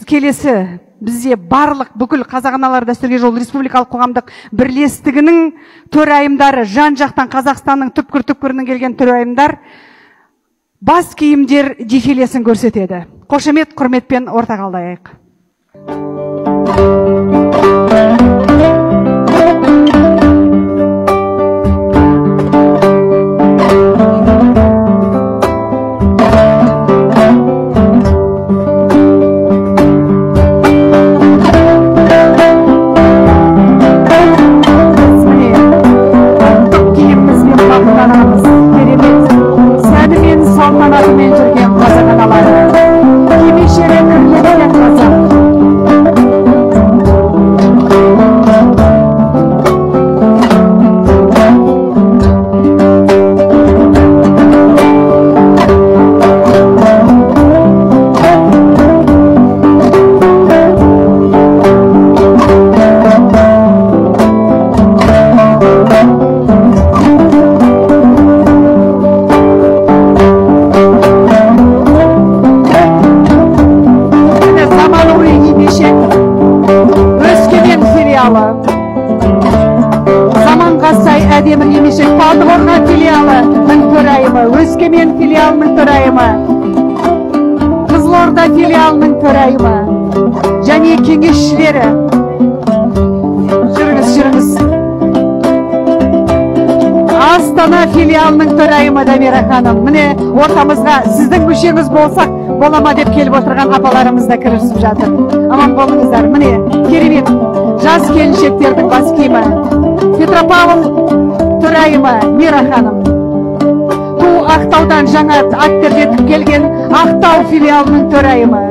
Келесі бізде барлық бүкіл Қазақ аналары дәстүрге жол республикалық қоғамдық бірлестігінің төрайымдары, жан-жақтан Қазақстанның түпкір-түпкірінен келген төрайымдар бас киімдер дефилесін көрсетеді. Қошемет, құрметпен ортаға алдайық. Міне ортамызға сіздің мүшеңіз болсақ бола ма деп келіп отырған апаларымыз да кірісіп жатыр. Аман болыңыздар. Міне керемет жас келіншектердің бас киімі. Петропавл төрайымы Мира ханым. Ту Ақтаудан жаңа ат тербетіп келген Ақтау филиалының төрайымы.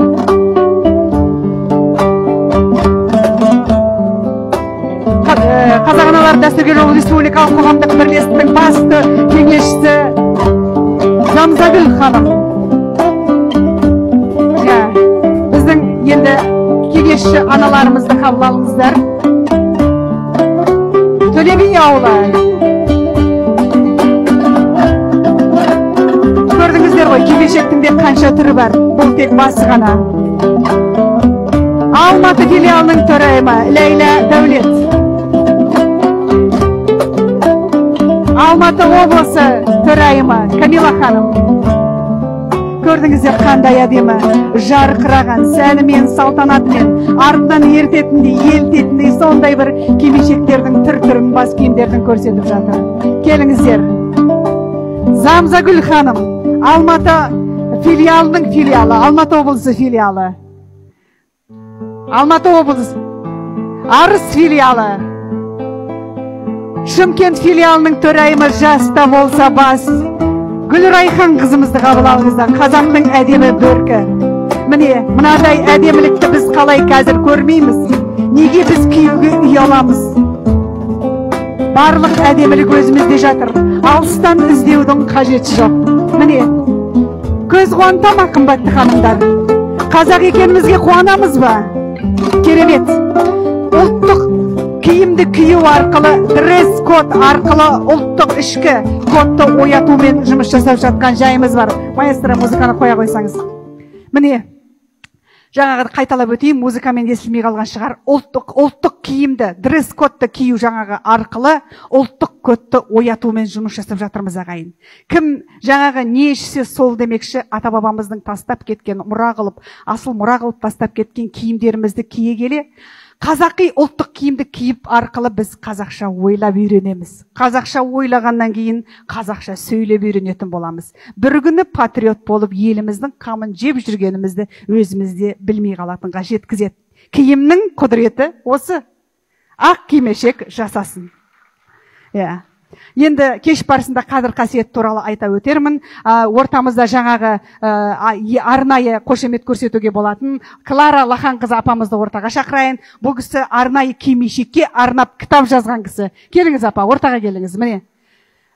Қазақ аналары дәстүрге жол республикалық қоғамдық бірлестіктің басты кеңесшісі Замзагүл ханым. Біздің енді кеңесші аналарымызды қабыл алыңыздар. Төле би ауылы. Көрдіңіздер ғой, кимешектің де қанша түрі бар. Бұл тек басы ғана. Алматы филиалының төрайымы Ләйлә Дәулет. Алматы облысы төрайымы Камила ханым. Көрдіңіздер қандай әдемі, жарқыраған сәнімен, салтанатымен, артынан ертетіндей, елтетіндей сондай бір кимешектердің түр-түрін, бас киімдердің көрсетіп жатыр. Келіңіздер. Замзагүл ханым, Алматы филиалының филиалы, Алматы облысы филиалы. Алматы облысы Арыс филиалы. Шымкент филиалының төрайымы жас та болса бас Гүлрайхан қызымызды қабыл алыңыздар. Қазақтың әдемі бөркі. Міне, мынадай әдемілікті біз қалай қазір көрмейміз? Неге біз киюге ұяламыз? Барлық әдемілік өзімізде жатыр. Алыстан іздеудің қажеті жоқ. Міне, көз қуанта ма қымбатты ханымдар? Қазақ екенімізге қуанамыз ба? Керемет. Ұлттық киімді кию арқылы, дресс код арқылы ұлттық ішкі кодты оятумен жұмыс жасап жатқан жайымыз бар. Маэстро, музыканы қоя қойсаңыз. Міне, жаңағы қайталап өтейін, музыкамен естілмей қалған шығар. Ұлттық киімді, дресс кодты кию жаңағы арқылы ұлттық кодты оятумен жұмыс жасап жатырмыз ағайын. Кім жаңағы не ішсе сол демекші, ата-бабамыздың тастап кеткен, мұра қылып, асыл мұра қылып тастап кеткен киімдерімізді кие келе, қазақи ұлттық киімді киіп арқылы біз қазақша ойлап үйренеміз. Қазақша ойлағаннан кейін қазақша сөйлеп үйренетін боламыз. Бір күні патриот болып еліміздің қамын жеп жүргенімізді өзіміз де білмей қалатынға жеткізеді. Киімнің құдіреті осы. Ақ кимешек жасасын. Иә. Енді кеш барысында қадір қасиет туралы айта өтермін. Ортамызда жаңағы арнайы қошемет көрсетуге болатын Клара Лаханқызы апамызды ортаға шақырайын. Бұл кісі арнайы кимешекке арнап кітап жазған кісі. Келіңіз апа, ортаға келіңіз. Міне.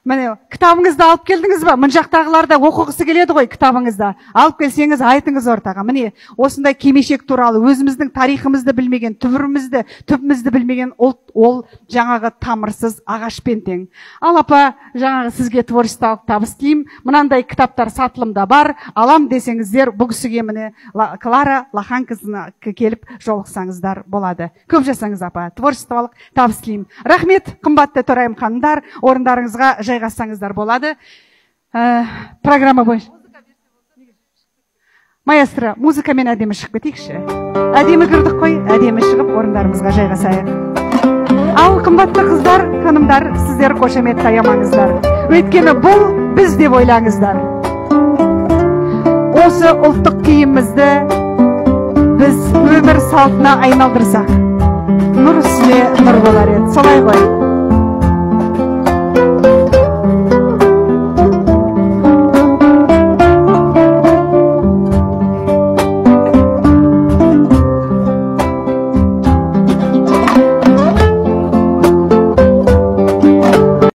Міне, кітабыңызды алып келдіңіз ба? Мына жақтағылар да оқығысы келеді ғой кітабыңызды. Алып келсеңіз, айтыңыз ортаға. Міне, осындай кимешек туралы өзіміздің тарихымызды білмеген, түбірімізді, түбімізді білмеген ұлт ол жаңағы тамырсыз ағашпен тең. Ал апа, жаңағы сізге творчестволық табыс тілеймін. Мынандай кітаптар сатылымда бар. Алам десеңіздер, бұл кісіге міне Клара Лаханқызына келіп жолықсаңыздар болады. Көп жасаңыз, апа, творчестволық табыс тілеймін. Рахмет, қымбатты төрайым ханымдар, орындарыңызға жайғассаңыздар болады. Программа бойынша. Маэстро, музыкамен әдемі шығып кетейікші. Әдемі кірдік қой, әдемі шығып орындарымызға жайғасайық. Ал қымбатты қыздар, ханымдар, сіздер қошемет аямаңыздар. Өйткені бұл біз деп ойлаңыздар. Осы ұлттық киімімізді біз өмір салтына айналдырсақ, нұр үстіне нұр болар еді. Солай ғой.